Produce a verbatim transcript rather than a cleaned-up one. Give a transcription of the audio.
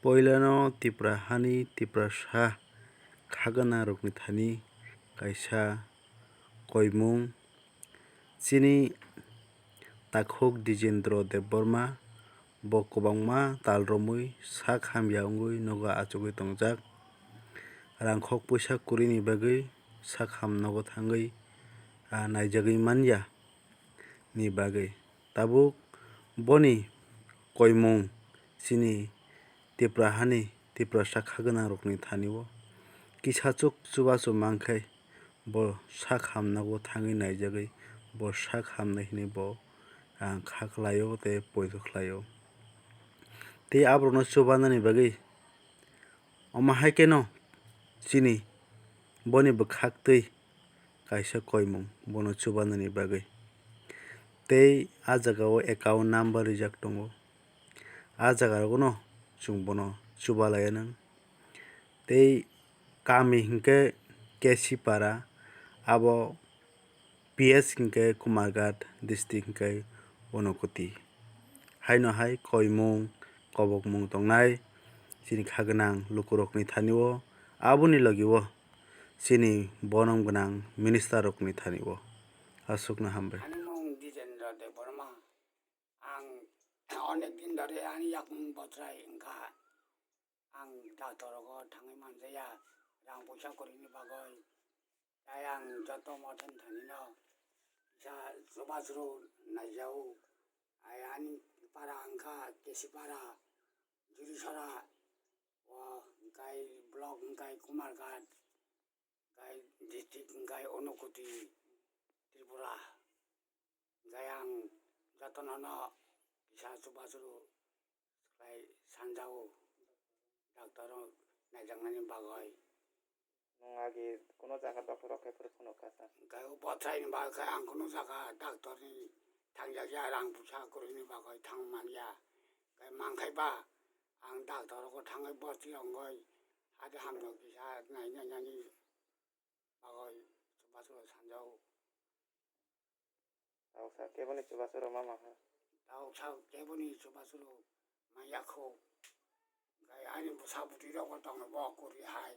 Poilano Tipra hani Tiprasa khagwnangrokni thani kaisa koimung. Chini takhuk Dijendra Debbarma bo kwbangma tal romwi sak hamya wngwi nogo achugwi tongjak. Rangkhok puisa kwrwini bagwi sak ham nogo thangwi, ah, naijagwi manya ni bagwi. Tabuk boni koimung chini Tipra hani Tiprasa khagwnangrokni thani-o kisachuk chubachu mankhe bo sak hamnago thangwi naijagwi bo sak hamnai hinwi bo, ah, kha khlai-o tei poito khlai-o. Tei aborokno chubanani bagwi omo hai kheno chini boni bwkhaktwi kaisa koimung bono chubanani bagwi. Tei ah jagao account number rijak tongo. Ah jaga rogono chwng bono chubalaiya nang. Tei kami hinkhe Kesipara, abo P S hinkhe Kumarghat, district hinkhe Unakoti. Haino hai koimung, kobokmung tongnai chini khagwnang lukurokni thani-o, aboni logi-o chini borom gwnang minister rokni thani-o. Aswkno hambai. Ani mung Dijendra Debbarma. Ang onek din dhore ani yakung botrai wngkha. Ang doctor rogo thangwi manjaya, rang puisa kwrwini bagwi. Tai ang joto mothani thanino kisa chubasuru naijao. Ai ani para wngkha Kesipara, Jurisora, o hwnkhe block hwnkhe Kumarghat, hwnkhe district hwnkhe Unakoti, Tripura. Hwnkhe ang jotono no kisa chubasuru khlai sanjao doctor rok naijaknani bagwi. Nwng agi kuno jaga doctor rok khe phuru phunukha sa? Hwnkhe o bothaini bagwi khe ang kuno jaga doctor ni thangjakya, rang puisa kwrwini bagwi thang manya. Hwnkhe mankhai ba ang doctor rogo thangwi borti wngwi adi hamno kisa nainani bagwi chubasuru sanjao. Tauksa keboni chubasuru ma maha? Tauksa keboni chubasuru maya kho. Hwnkhe ani bwsa bwtwi rok bo tongo bo kwrwi hai.